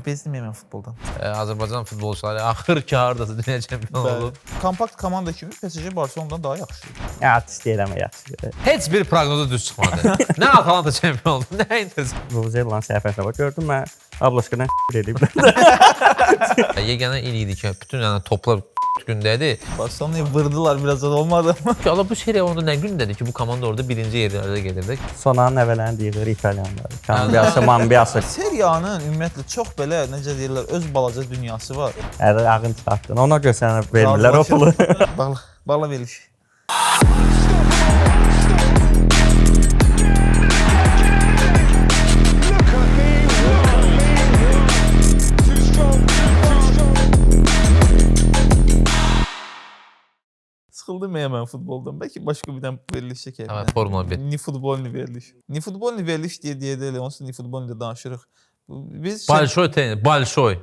Bezdim mən futboldan. Azərbaycan futbolçuları axır ki hardasa dünya çempionu olub. Kompakt komanda kimi PSG Barcelonadan daha yaxşı. Ya artist eləmə yaxşı. Heç bir proqnozu düz çıxmadı. Nə Atalanta çempion oldu, nə Inter. Vuvuzelanın səhifəsinə bax. Gördüm mən ablaşqadan eləyiblər. Yeganə il idi ki, bütün yəni toplar gündədir. Barcelona'yı vurdular biraz da olmadı ama. Ki, Allah bu seriya onda nə gündədir ki, bu komanda orada birinci yerlərdə gedirdi. Sonanın əvvələni deyilir İtalyanlar. Cambiası, Mambiası. Serie A-nın ümumiyyətlə çox belə necə deyirlər öz balaca dünyası var. Ədə ağın çıxartdın. Ona görə sənə vermirlər o pulu. Bağla, bağla veriliş. Sıxıldım ya mən futboldan. Bəlkə başqa bir dənə veriliş çəkək. Hə, Formula 1. Ni futbolni veriliş. Ni futbolni veriliş deyə deyə də elə onsuz ni futbolni də danışırıq. Biz Bolşoy tenis, bolşoy.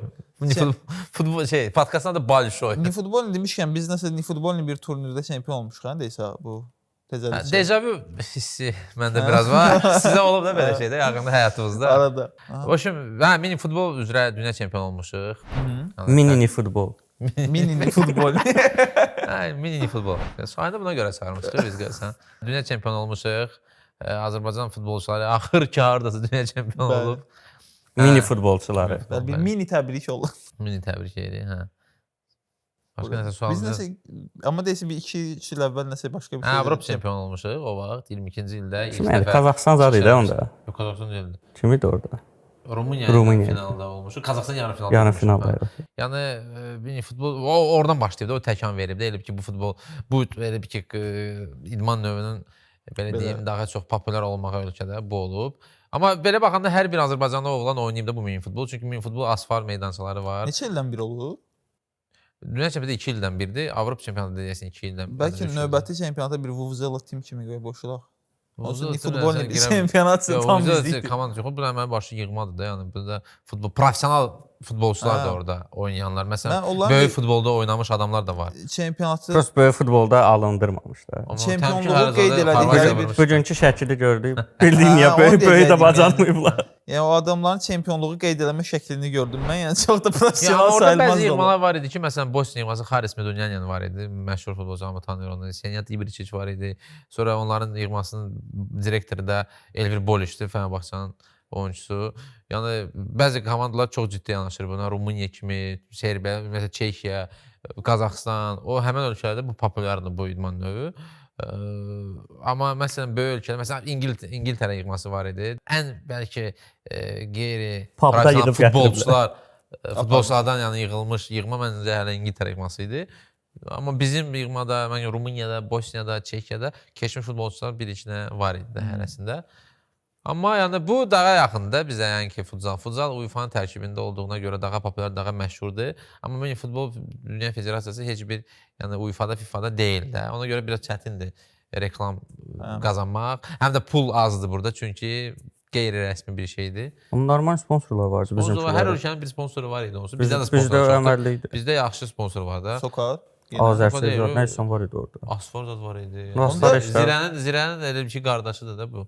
Futbol şey, podkastın adı Bolşoy. Ni futbolni demişkən biz nəsə ni futbolni bir turnirdə çempion olmuşuq, hə deysə bu təzəlikcə. Dejavu hissi məndə biraz var. Sizə olub da belə şey də yaxında həyatınızda. Arada. Aha. O şimdi, hə, mini futbol üzrə dünya çempionu olmuşuq. Mini futbol. Mini ni futbol. Hə, mini futbol. Sayını buna görə çağırmışdıq biz görsən. Dünya çempionu olmuşuq. Azərbaycan futbolçuları axır ki hardasa dünya çempionu Bəli. olub. Mini futbolçuları. Bəli, bir mini təbrik oldu. Mini təbrik edirik, hə. Başqa nəsə Biz sualınız? nəsə amma deyəsə bir 2-3 il əvvəl nəsə başqa bir Hə, şey. Avropa çempionu olmuşuq o vaxt 22-ci ildə ilk Kim yəni dəfə. Qazaxıstan zad idi onda. Yox, Qazaxıstan deyildi. Kim idi orada? Rumıniya Rumıniya. finalda olmuşuq. Qazaxıstan yarı finalda. Yarım olmuşuq, finalda. hə. Yəni mini futbol o oradan başlayıb da o təkan verib də elə ki bu futbol bu elə ki idman növünün belə Belə. deyim daha çox populyar olmağı ölkədə bu olub. Amma belə baxanda hər bir Azərbaycanlı oğlan oynayıb da bu mini futbol. Çünki mini futbol asfalt meydançaları var. Neçə ildən bir olub? Dünya çempionatı 2 ildən birdir. Avropa çempionatı deyəsən 2 ildən. Bəlkə üç ildən. növbəti çempionata bir Vuvuzela tim kimi qoyub qoşulaq. Olsun Vuvuzela ni tim futbol məsələn ni bir girə- çempionat Yox, tam Vuvuzela bizlikdir. komanda yox. Bu da mənim başı yığmadır da. Yəni burada futbol professional futbolçular da Hə. orada oynayanlar. Mən Məsələn, onların böyük bir futbolda oynamış adamlar da var. çempionatı Prosta böyük futbolda alındırmamışlar. Amma Çempionluğu Təmkin Hərəzadə qeyd elədikləri Xorvatiya bir- vurmuşdu. Bugünkü şəkili gördük. Bildik niyə Hə, onu böyük böyük də deyəcəkdim yəni. bacarmayıblar. Yəni o adamların çempionluğu qeyd eləmə şəklini gördüm mən. Yəni çox da Ya professional amma orada sayılmaz. bəzi da onlar. yığmalar var idi ki, məsələn Bosniya yığması Haris Medunyanyan var idi, məşhur futbolçu hamı tanıyır onu. Senat İbriçic var idi. Sonra onların yığmasının direktoru da Elvir Boliçdir, Fenerbahçenin oyunçusu. Yəni bəzi komandalar çox ciddi yanaşır buna. Rumıniya kimi, Serbiya, ümumiyyətlə Çexiya, Qazaxıstan, o həmin ölkələrdə bu populyardır bu idman növü. Amma məsələn böyük ölkələr, məsələn İngiltərə yığması var idi. Ən bəlkə qeyri Pubda professional yığıb gətiriblər. futbolçular futbolçulardan yəni yığılmış yığma məncə hələ İngiltərə yığması idi. Amma bizim yığmada, mən Rumuniyada, Bosniyada, Çexiyada keçmiş futbolçular bir iki dənə var idi də hərəsində. Amma yəni bu daha yaxındır bizə, yəni ki futzal. Futzal UEFA-nın tərkibində olduğuna görə daha populyar, daha məşhurdur. Amma mini futbol Dünya Federasiyası heç bir yəni UEFA-da, FIFA-da deyil də. Ona görə biraz çətindir reklam Hə. qazanmaq. Həm də pul azdır burada çünki qeyri-rəsmi bir şeydir. Amma normal sponsorlar var Sponsorlar, bizimkilərdə. hər ölkənin bir sponsoru var idi onsuz. Bizdə də Bizdə sponsor çoxdur. əməlli idi. Bizdə yaxşı sponsor var da. Sokar. Azərbaycan deyil, nə isə var idi orada. Asfor zad var idi. Naslar Onda işlər. Zirənin elə bir ki qardaşıdır da bu.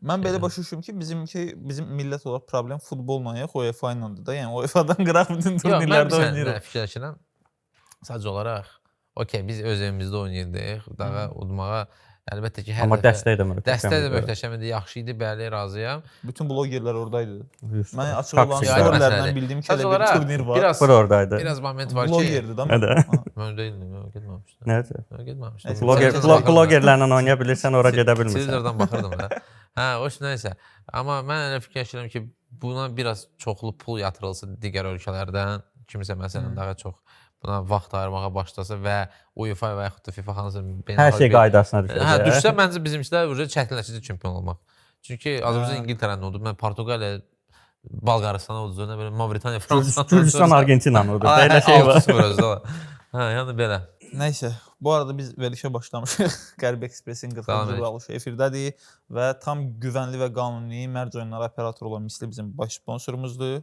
Mən belə başa düşürüm ki, bizimki bizim millət olaraq problem futbolla yox, UEFA ilədir də. Yəni UEFA-dan qıraq bütün Yox, mən turnirlərdə bir oynayırıq. sənə fikirləşirəm. Sadəcə olaraq, okey, biz öz evimizdə oynayırdıq. Daha udmağa əlbəttə ki, hər Amma dəfə dəstək də möhtəşəm. dəstək də idi. möhtəşəm idi, yaxşı idi, bəli, razıyam. Bütün blogerlər oradaydı. Yüz. Mən açıq olan Taksi. Ayrı storylərdən məsələdir. bildim ki, Sadəcə elə bir olaraq turnir var. Biraz Bur oradaydı. biraz moment var ki, Blogerdir də. Nə də? Mən deyildim, yox, getməmişdim. Necə? Yox, getməmişdim. Nəysə, Bloger, Sən blog, blogerlərlə oynaya bilirsən, ora gedə bilmirsən. Twitterdən baxırdım da. Hə, o şey nəysə. Amma mən elə fikirləşirəm ki, buna biraz çoxlu pul yatırılsa digər ölkələrdən, kimsə məsələn daha çox buna vaxt ayırmağa başlasa və UEFA və yaxud da FIFA hansısa Hər beynəlxalq şey bir- qaydasına düşəcək. Hə, düşsə məncə bizimkilər uca çətinləşəcək çempion olmaq. Çünki Azərbaycan İngiltərəni udub, mən Portuqaliya Bolqarıstanı uddu, nə bilim Mavritaniya, Fransa. Gürcüstan Argentinanı uddu. Elə şey var. 6-0 özdə. Hə, yəni belə. Nəysə, bu arada biz verilişə başlamışıq. Qərb Ekspresin 40-cı Salam əleykum. buraxılışı efirdədir və tam güvənli və qanuni mərc oyunları operatoru olan Misli bizim baş sponsorumuzdur.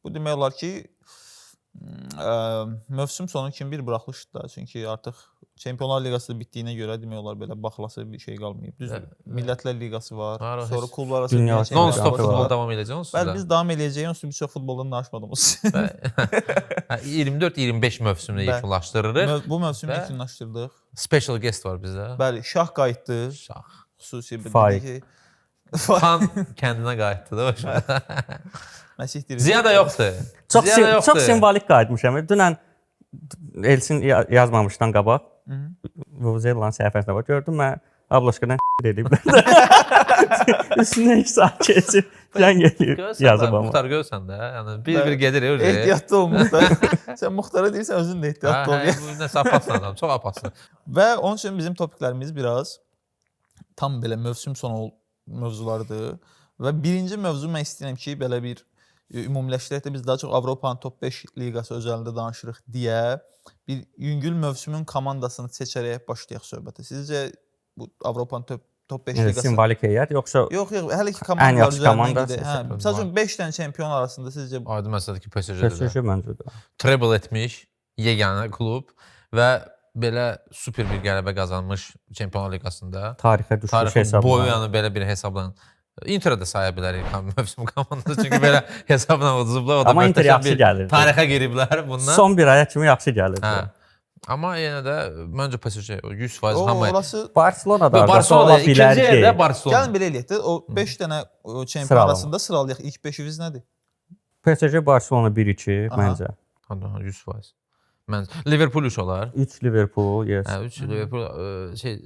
Bu demək olar ki, mövsüm sonu kimi bir buraxılışdır da, çünki artıq Çempionlar Liqası da bitdiyinə görə demək olar belə baxılası bir şey qalmayıb. Düzdür? Millətlər Liqası var. Var, o Sonra heç- klublar arası Dünya dünya çempionatı Non-stop var. futbol davam edəcək onsuz Bəli, da. biz davam eləyəcəyik. Onsuz bir çox futboldan danışmadığımız. Hə, 24-25 mövsümünü Bəli. yekunlaşdırırıq. Bu mövsümü Və- yekunlaşdırdıq. Special guest var bizdə. Bəli, şah qayıtdı. Şah. Xüsusi bir Faik. dedi ki, Xan kəndinə qayıtdı da başına. Məsih dirildi. Ziya da yoxdur. Çox Ziya da yoxdur. çox simvolik qayıtmışam. Dünən Elçin yazmamışdan qabaq Vuvuzelanın səhifəsinə bax gördüm mən ablaşkadan eləyiblər. Üstünə 2 saat keçib zəng eləyib Görsən də, yazıb amma. Muxtar görsən də, yəni bir-bir gedir öyle. Ehtiyatlı ol Muxtar. Sən Muxtara deyirsən özün də ehtiyatlı ol. Hə, bu nəsə apasın adam, çox apasın. Və onun üçün bizim topiklərimiz biraz tam belə mövsüm sonu mövzularıdır. Və birinci mövzu mən istəyirəm ki, belə bir ümumiləşdirək də biz daha çox Avropanın top 5 liqası özəlində danışırıq deyə bir yüngül mövsümün komandasını seçərək başlayaq söhbətə. Sizcə bu Avropanın top 5 Yəni, liqası simvolik heyət yoxsa Yox, yox, hələ ki Ən komandalar yaxşı üzərindən komanda gedək. Hə, seçək. məsəl üçün 5 dənə çempion arasında sizcə Aydın məsələdir ki, PSG-dir. PSG məncə də. Treble etmiş yeganə klub və belə super bir qələbə qazanmış Çempionlar Liqasında. Tarixə düşmüş Tarixin hesabla. boyu yəni belə bir hesabla Interə də saya bilərik mövsüm komandası çünki belə hesabla uduzublar. O da Amma Inter möhtəşəm yaxşı bir gəlirdi. Tarixə giriblər bundan. Son bir aya kimi yaxşı gəlirdi. Hə. Amma yenə də məncə PSG 100% o hamı orası Barcelona da Yox, Barcelona ola ikinci bilər ki. yerdə Barcelona. Gəlin belə eləyək də o 5 dənə o, çempion Sıralama. arasında sıralayaq. İlk 5-imiz nədir? PSG Barcelona 1-2 Aha. məncə. Ha, 100%. Mən Liverpool 3 olar. 3 Liverpool, yes. Hə, 3 Liverpool şey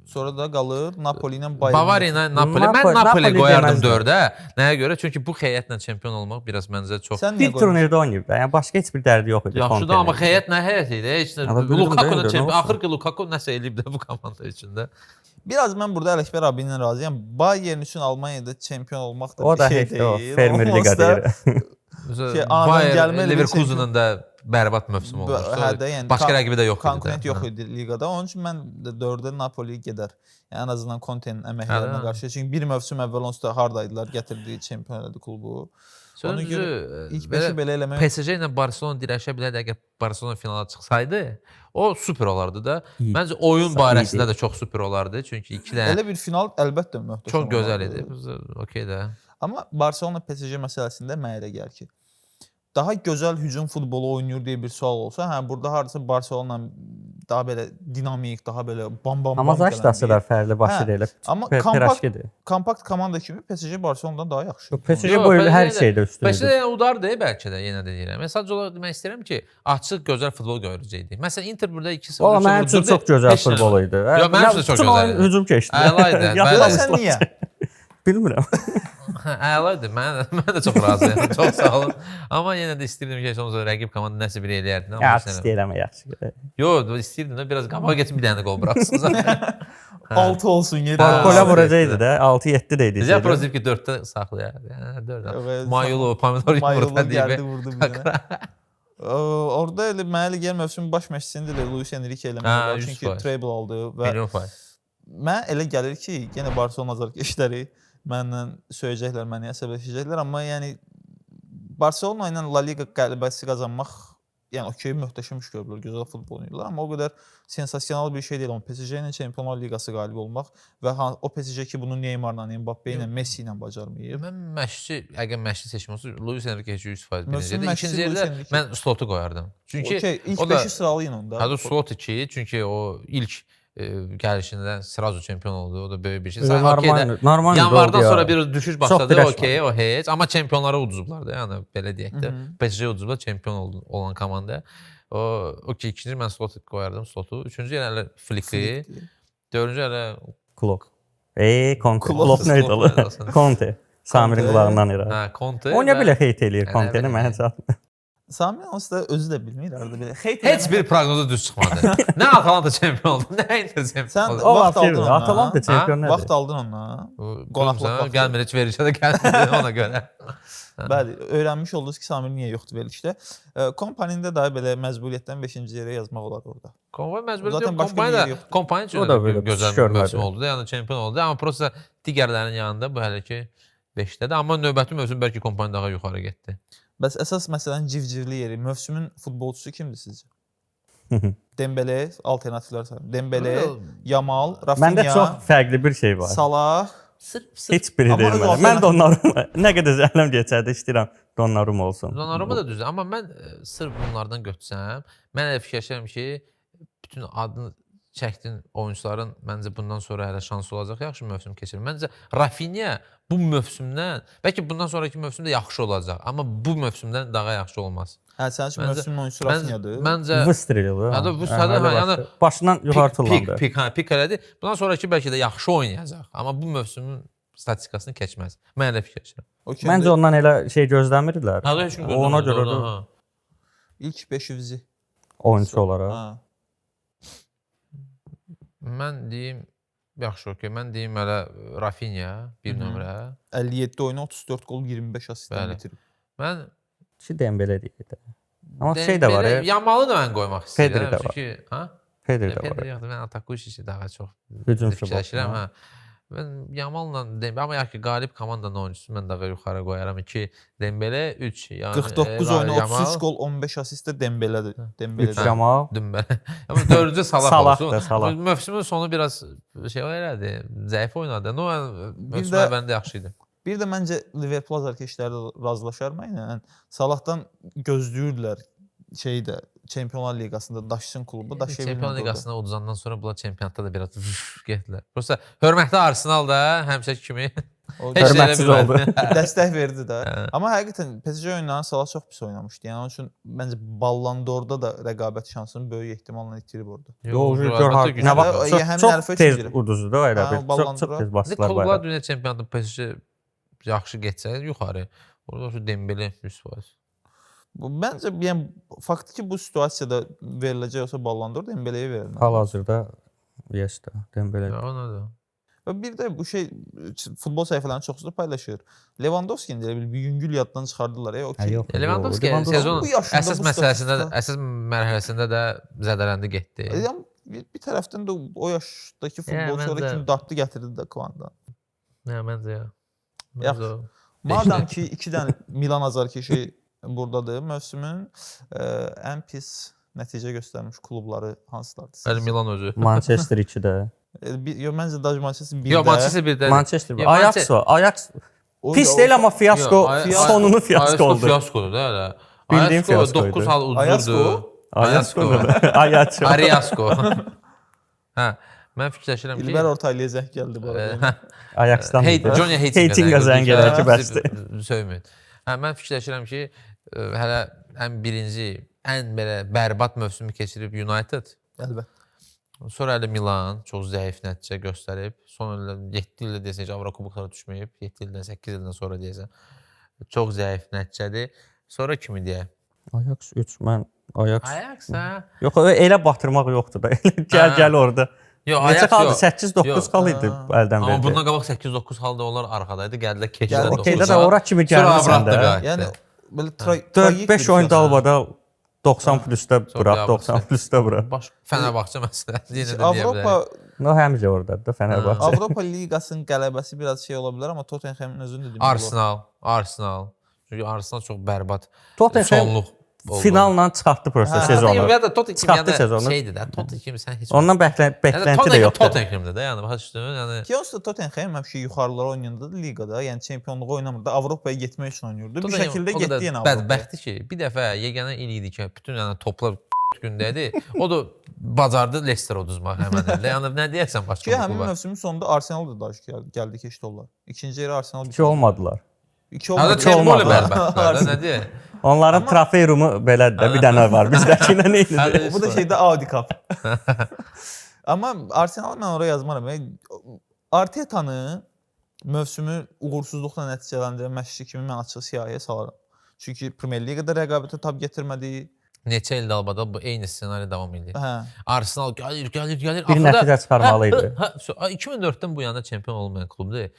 Sonra da qalır Napoli ilə Bayern. Bavariya ilə Napoli. Mən Napoli- Napoli Napoli qoyardım deməzdim. 4-ə. Nəyə görə? Çünki bu heyətlə çempion olmaq biraz məncə çox Sən niyə Bir qoymursan? turnirdə oynayıb da. Yəni başqa heç bir dərdi yox idi. yaxşıdır, amma Conte-nin. heyət nə heyət idi? Heç nə. Amma bildim Lukaku da də, nə çempion. olsun? Axır ki Lukaku nəsə eləyib də bu komanda içində. Biraz mən burada Ələkbər abi ilə razıyam. Bayern üçün Almaniyada çempion olmaq da O bir da şey heç də o deyil. fermer Onsuz liqa da deyir. Məsələn, Şey, anadan Bayern gəlmə elə bir Leverkusen-ın da bərbad mövsüm olmuşdu. Hə də, yəni Başqa rəqibi də yox idi. də. Konkurent yox Hə. idi liqada. Onun üçün mən də 4-də Napoli gedər. Yəni ən azından Conte-nin əməklərinə Hə də. qarşı. Çünki bir mövsüm əvvəl onsuz da hardaydılar, gətirdiyi çempion elədi klubu. Sözün Ona düzü, görə İlk belə 5-i belə eləmək PSG ilə Barcelona dirəşə bilərdi əgər Barcelona finala çıxsaydı, o super olardı da. İyi. Məncə oyun İyi barəsində də çox super olardı. Çünki iki dənə elə bir final əlbəttə möhtəşəm. çox gözəl olardı. idi. Okey də. Amma Barcelona PSG məsələsində mənə elə gəlir ki, daha gözəl hücum futbolu oynayır deyə bir sual olsa, hə burada hardasa Barcelona daha belə dinamik, daha belə bam bam Amma bam zaşdası gələn da bir- fərqli başı Hə, deyil. amma kompakt Peraşkidir. kompakt komanda kimi PSG Barcelonadan daha yaxşı. PSG Yox, bu il hər PSG şeydə PSG üstündür. yəni udardı bəlkə də yenə də deyirəm. Mən sadəcə olaraq demək istəyirəm ki, açıq gözəl futbol görəcəkdik. Məsələn Inter burada 2-0 Valla mənim üçün çox gözəl futbol idi. Yox, mənim üçün də çox Bütün gözəl oyun idi. hücum keçdi. Əla idi, bəli. Görəsən niyə? Bilmirəm. Hə, əla idi. Mən də çox razıyam. Çox sağ olun. Amma yenə də istəyirdim ki, heç olmasa rəqib komanda nəsə bir eləyərdi. Amma Yaxşı heç nə. istəyirəm, yaxşı. Yox, istəyirdim də biraz qabağa getsin bir dənə də qol buraxsın zaten. 6 olsun, 7 Hə. olsun. Qola vuracaqdı da, 6-7 də idi. Bizə prosta deyib ki, 4-də saxlayar. Yəni 4-də. Yox, Mayulu, pomidor Mayulu yumurta gəldi deyib. vurdu bir dənə. Orada elə mənə elə gəlir mövsümün baş məşqçisini də elə Luis Enrique eləmək Hə, olar. Çünki 100%. treble aldı və Milyon faiz. mənə elə gəlir ki, yenə Barcelona azarkeşləri məndən söyəcəklər, məni əsəbləşəcəklər, amma yəni Barcelona ilə La Liga qələbəsi qazanmaq, yəni okey, möhtəşəm iş görüblər, gözəl futbol oynayırlar, amma o qədər sensasional bir şey deyil. Amma PSG ilə Çempionlar Liqası qalib olmaq və o PSG ki bunu Neymarla, Mbappe ilə, Messi ilə bacarmayıb. Mən məşqçi, əgər məşqçi seçimi olsa, Luis Enrique heç 100% birinci Mövsümün yerdə. məşqçisi İkinci Luis yerdə Enrique. mən Slotu qoyardım. Çünki Okey, ilk o da 5-i sıralayın onda. Hətta Slot 2, çünki o ilk gəlişindən srazu çempion oldu. O da böyük bir şey. Öyle Okey də, Normal, normal yanvardan oldu ya. sonra bir düşüş başladı. dirəşmədi. Okey, o heç. Amma çempionlara uduzublar da, yəni belə deyək də. Hı -hı. PSG uduzublar çempion oldu, olan komanda. O, okey, ikinci mən Slot qoyardım, Slotu. Üçüncü yerə hələ Flick-i, Flick. dördüncü hələ Klopp. Conte. Klopp. Klopp nə idi? Klopp nə idi? Conte. Samirin Conte. qulağından irəli. hə, Conte. O niyə və belə heyt eləyir Nə Conte-ni bilim. mənə çatmır. Sami onsuz da özü də bilmir arada belə. Heyt Heç bir proqnozu düz çıxmadı. Nə Atalanta çempion oldu, nə Inter çempion Sən oldu. O vaxt vaxt aldın ondan. Atalanta çempion nədir? Vaxt aldın ondan. Qonaqlıq Qonaqlıq vaxtı. gəlmir, heç verilişə də gəlmir ona görə. Bəli, öyrənmiş oldunuz ki, Samir niyə yoxdur verilişdə. Kompaninin də daha belə məcburiyyətdən 5-ci yerə yazmaq olar orada. Konvoy məcburiyyəti Zaten yox. başqa bir Kompaniya da yeri yoxdur. kompaniya üçün O da də belə pis gözəl görmədi. mövsüm oldu da, yəni çempion oldu. Amma prosta digərlərinin yanında bu hələ ki 5-dədir. Amma növbəti mövsüm bəlkə kompaniya daha yuxarı getdi. Bəs əsas məsələnin civcivli yeri, mövsümün futbolçusu kimdir sizcə? Dembele alternativlər sayım. Dembele, Yamal, Rafinha, Məndə çox fərqli bir şey var. Salah. Sırf sırf Heç biri Amma deyil öz mənə. Mən Donnarumma nə qədər zəhləm keçərdi istəyirəm Donnarumma olsun. Donnarumma da düzdür, amma mən sırf bunlardan götürsəm, mən elə fikirləşirəm ki, bütün adını çəkdiyin oyunçuların məncə bundan sonra hələ şansı olacaq yaxşı mövsüm keçirir. Məncə Rafinha bu mövsümdən, bəlkə bundan sonrakı mövsümdə yaxşı olacaq, amma bu mövsümdən daha yaxşı olmaz. Hə, sənin üçün Məncə- mövsümün oyunçusu Rafinhadır. Məncə Vıstrelil. Hə, vıstrelil, hə, yəni başından yuxarı tullandı. Pik, hə, pik elədi. Bundan sonrakı bəlkə də yaxşı oynayacaq, amma bu mövsümün statistikasını keçməz. Mən elə fikirləşirəm. Okey, Məncə ondan elə şey gözləmirdilər. Hə, heç kim Ona gözləmirdi görə oradan, də hə. ilk 5-i. oyunçu olaraq. Hə. Mən deyim, yaxşı, okey. Mən deyim hələ Rafinha bir nömrə. 57 oyunu 34 qol 25 asistlə Bəli. bitirib. Mən Ki Dembele deyir də. Amma şey də var, Dembele- Yamalı da mən qoymaq istəyirəm. Pedri də var. Çünki, ha? Pedri də var. Pedri yoxdur. Mən Atakuş daha çox Hücumçu fikirləşirəm, baxımından. hə. Mən Yamalla Dembele, amma ya ki qalib komandanın oyunçusu mən daha yuxarı qoyaram 2 Dembele, 3 yəni 49 oyunu Yamal, 33 qol 15 asistlə Dembeledir. 3 Dembeledir. Yamal. Dembele. Amma dördüncü Salah Salah olsun. da, Salah. Bu Mövsümün sonu biraz şey elədi, zəif oynadı. No, mövsüm də- əvvəlində yaxşı idi. Bir də məncə Liverpool azarkeşləri də razılaşar mənlə. Yəni Salahdan gözləyirdilər şeyi də Çempionlar Liqasında daşısın klubu, daşıya bilmədi. Çempionlar orada. Liqasında uduzandan sonra bunlar çempionatda da biraz getdilər. Prosta hörmətli Arsenal da həmişəki kimi O heç nə elə Hörmətsiz bilmədi. oldu. dəstək verdi də. Amma həqiqətən PSG oyunlarını Salah çox pis oynamışdı. Yəni onun üçün məncə Ballon d'Or-da da rəqabət şansını böyük ehtimalla itirib orada. Yox, gör əlbəttə har güclü. nə vaxt Həmin çox, həmin çox hərfə tez üçün girib. uduzdu da elə Hə, bir. o Çox, Ballon çox d'Or-a. tez İndi basdılar klublar bayrağı. dünya çempionatında PSG yaxşı getsə yuxarı. Orada şu Dembele 100%. Bu məncə yəni faktiki bu situasiyada veriləcək olsa Ballon d'Or Dembeleyə verilməli. Hal-hazırda yes də Dembele. Ya, o nədir? Və bir də bu şey futbol səhifələrinin çoxusu da paylaşır. Lewandowski-ni də elə bil bir yüngül yaddan çıxardılar. E, Hə, okey. yox. Lewandowski yox, sezon bu yaşında əsas bu məsələsində də, statistika- əsas mərhələsində də zədələndi getdi. Yəni bir tərəfdən də o yaşdakı futbolçu ora məncə- kimi dartdı gətirdi də komandanı. Nə məncə ya. Məncə Yaxşı. o. Madam ki 2 dənə Milan azarkeşi burdadır, mövsümün ən pis nəticə göstərmiş klubları hansılardır? Bəli Milan özü. Manchester 2-də. Yox, məncə daha Manchester 1-də. Yox, Manchester 1-də. Manchester. Yox, Ajax var. Ajax pis deyil amma fiasko sonunu fiasko oldu. Fiaskodur da elə. Bildiyim Ayasko fiasko 9 idi. hal uduzurdu. Ayasko. Ajax. Ariasko. Hə, mən fikirləşirəm ki, İlber Ortaylıya zəng gəldi bu arada. Ajaxdan. Hey, Johnny Heitinga. Heitinga zəng gələr ki, bəsdir. Söyməyün. Hə, mən fikirləşirəm ki, hələ ən birinci, ən belə bərbad mövsümü keçirib United. Əlbəttə. Sonra hələ Milan çox zəif nəticə göstərib. Son illər 7 ildə deyəsən heç Avrokuboklara düşməyib. 7 ildən, 8 ildən sonra deyəsən. Çox zəif nəticədir. Sonra kimi deyək? Ajax 3 mən Ajax. Ajax hə? Yox, elə batırmaq yoxdur da. Gəl Hə. gəl orada. Yox, Neçə Ajax qaldı? yox. 8-9 Yox. xal idi əldən Amma verdi. bundan qabaq 8-9 xalda onlar arxadaydı, gəldilər keçdilər. Gəldi, Okey də 9-a. ora kimi Sonra gəlmisən обратно də. qayıtdı. Yəni belə tragik 4-5 bir oyun fiasko. dalbada 90 plusda bıraq, yabırsan. 90 plusda bıraq. Baş Fənərbağçə məsələn yenə də deyə Avropa bilərik. No həmişə ordadır da Fənərbağçə. Avropa Liqasının qələbəsi biraz şey ola bilər, amma Tottenhamın özünü də demək olar. Arsenal, Arsenal. Çünki Arsenal çox bərbad Tottenham sonluq oldu. finalla çıxartdı prosta Hə. sezonu. Ya da Tottenham Çıxartdı yəni sezonu. şeydir də, Tottenham sən heç Ondan Yəni bəklenti də Tottenham yoxdur. Tottenham'dır da, yəni başa düşdün? Yəni Ki onsuz da Tottenham həmişə yuxarılara oynayanda da liqada, yəni çempionluğa oynamırdı, Avropaya getmək üçün oynayırdı. Bir Tottenham şəkildə o qədər getdi yenə Avropaya. Bədbəxtdir ki, bir dəfə yeganə il idi ki, bütün yəni toplar gündədir. O da bacardı Leicester uduzmaq həmin ildə. Yəni nə deyəsən başqa Ki bu həmin kluba? mövsümün sonunda Arsenal da daha gəldi keçdi onlar. İkinci yerə Arsenal İki olmadılar. İki Hələ olmadı. Temboli olmadı. bərbaddır da, nə deyək? Onların trofey rumu belədir də, bir dənə var. Bizdəki ilə Hələ eynidir. Bu da şeydə Audi Cup. Amma Arsenalı mən ora yazmaram. Yəni, Artetanı mövsümü uğursuzluqla nəticələndirən məşqçi kimi mən açıq siyahıya salaram. Çünki Premier Liqada rəqabətə tab gətirmədi. Neçə ildə albada bu eyni ssenari davam edir. Hə. Arsenal gəlir, gəlir, gəlir. Bir nəticə çıxarmalı idi. Hə, hə, 2004-dən bu yana çempion olmayan klubdur.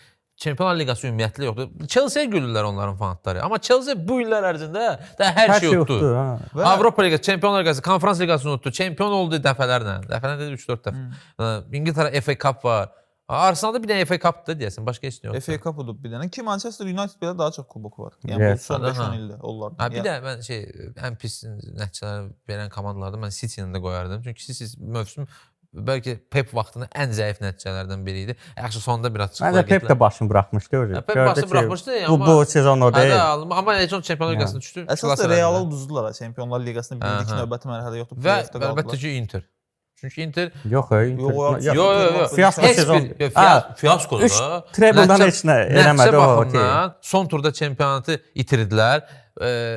Çempionlar Liqası ümumiyyətlə yoxdur. Chelsea-yə gülürlər onların fanatları. Amma Chelsea bu illər ərzində də hər, Hər şey şey utdu. utdu. Hə. Və Avropa Liqası, Çempionlar Liqası, Konfrans Liqasını utdu. Çempion oldu dəfələrlə. Dəfələrlə dedi 3-4 dəfə. İngiltərə FA Cup var. Arsenalda bir dənə FA Cup-dır deyəsən, başqa heç nə yoxdur. FA Cup udub bir dənə ki Manchester United belə daha çox kuboku var. Yəni Yes. bu son Aha. 5-10 ildə onlarda. Ha, bir də mən şey ən pis nəticələr verən komandalarda mən City-ni də qoyardım. Çünki City mövsüm bəlkə Pep vaxtında ən zəif nəticələrdən biri idi. Yaxşı sonda biraz çıxdılar. Məncə Pep də başını buraxmışdı özü. Hə, Pep Gördü başını ki, buraxmışdı, Bu amma- bu sezon o Hə, deyil. də, amma heç on Çempionlar Liqasına düşdü. Əsas xilas da elədi. Realı uduzdular ha, Çempionlar Liqasında birinci Aha. növbəti mərhələ yoxdur. Və play-offda qaldılar. əlbəttə ki Inter. Çünki Inter Yox, Yox, yox. Yo, yo, yo. Fiasko Heç sezon. bir fiaskodur Üç da. Treble'dan heç nə eləmədi Nəticə o, okey. baxımından son turda çempionatı itirdilər.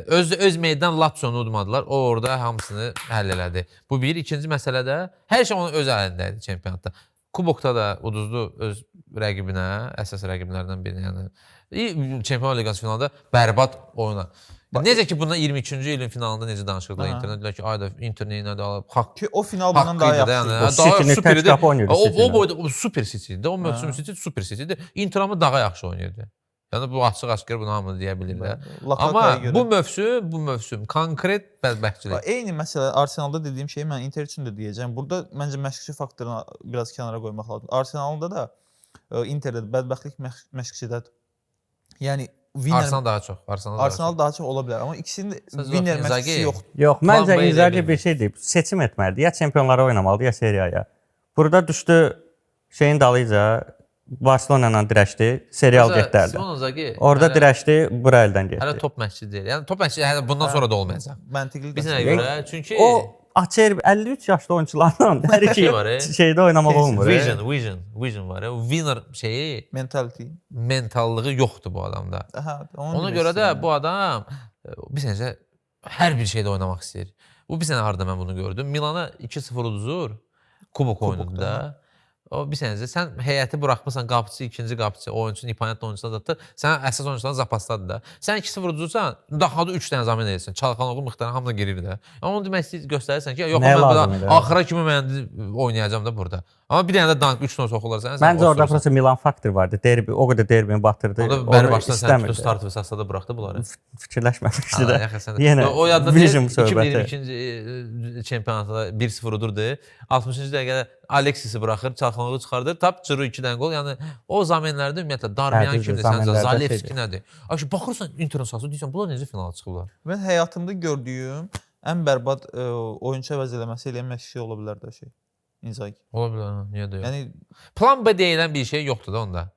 Öz meydan Lazio-nu udmadılar. O orada hamısını həll elədi. Bu bir. İkinci məsələ də hər şey onun öz əlində idi çempionatda. Kubokda da uduzdu öz rəqibinə, əsas rəqiblərdən birinə, yəni Çempionlar Liqası finalında bərbad oyuna. Necə ki bundan 22-ci ilin finalında necə danışırdılar Aha. internetdə dedilər ki, ayda Inter nə elədi, alıb haqq Ki o final bundan daha haqqı idi də, yaxşı. yəni. O Hə, daha City-ni super tək idi. qapı oynayırdı O City-lə. boyda o super City idi. O mövsüm City super City idi. Inter amma daha yaxşı oynayırdı. Yəni bu açıq-aşkar bunu hamı deyə bilir də. Amma Amma bu mövsüm konkret bədbəxtçilik. Eyni məsələ Arsenalda dediyim şeyi mən Inter üçün də deyəcəm. Burada məncə məşqçi faktorunu biraz kənara qoymaq lazımdır. Arsenalda da Interdə də bədbəxtlik məşqçidədir. Yəni Winner Arsenal daha çox. Arsenal daha Arsenal daha çox ola bilər, amma ikisinin də Sadəcə Winner Inzaghi- məşqçisi yoxdur. Yox, məncə Plan B elə Inzaghi bilmir. bir şey deyib. Seçim etməlidir. Ya çempionlara oynamalıdır, ya Serie A-ya. Burada düşdü şeyin dalıca Barcelona ilə dirəşdi, Serie A Məsələn, getdi əldən. Simone Inzaghi Orada hələ- dirəşdi, bura əldən getdi. Hələ top məşqçi deyil. Yəni top məşqçi hələ bundan sonra da olmayacaq. Məntiqli. Biz də. nəyə görə? Çünki O Acerbi 53 yaşlı oyunçularla hər iki Şey var, e? şeydə oynamaq olmur. e. Vision var. O winner şeyi, Mentality. mentallığı yoxdur bu adamda. Aha, onu Ona demək görə də istəyirəm. bu adam bir sənəcə hər bir şeydə oynamaq istəyir. Bu bir sənə harda mən bunu gördüm. Milana 2-0 uduzur kubok oyununda. O bir sənəcə sən heyəti buraxmısan, qapıçı, ikinci qapıçı, oyunçu, Nipanət oyunçular zaten. Sən əsas oyunçuların zapasdadır da. Sən 2-0 uduzursan, daha da 3 dənə zamin edirsən. Çalxanoğlu, Mıxtaryan hamı da girir də. Yəni onu demək istəyir, göstərirsən ki, yox Nəyə mən lazım burada idi? axıra kimi mən oynayacağam da burada. Amma bir dənə də dank 3-0 soxurlar sənə. sən Məncə orada osurursan. prosta Milan faktoru vardı. Derbi, o qədər derbini batırdı. Onda Onu bəri başdan sən bütün istəmirdi. startı və sastada buraxdı bunları. Fikirləşməmişdi də. Ha, yaxşı, sən də. Yenə O yadda vision deyil, söhbəti. 2022-ci çempionatda 1-0 udurdu. 60-cı dəqiqədə Alexisi buraxır, Çalxanoğlu çıxardır, tap cırı 2 dənə qol. Yəni o zaminlərdə ümumiyyətlə Darmian Hə, düzdür, kimdir səncə, zaminlərdə Zalewski şeydir. nədir? Ayşə baxırsan Interin sahası deyirsən bunlar necə finala çıxıblar? Mən həyatımda gördüyüm ən bərbad oyunçu əvəz eləməsi eləyən məşqçi ola bilər də şey. Inzaghi. Ola bilər, hə, niyə də yox. Yəni Plan B deyilən bir şey yoxdur da onda.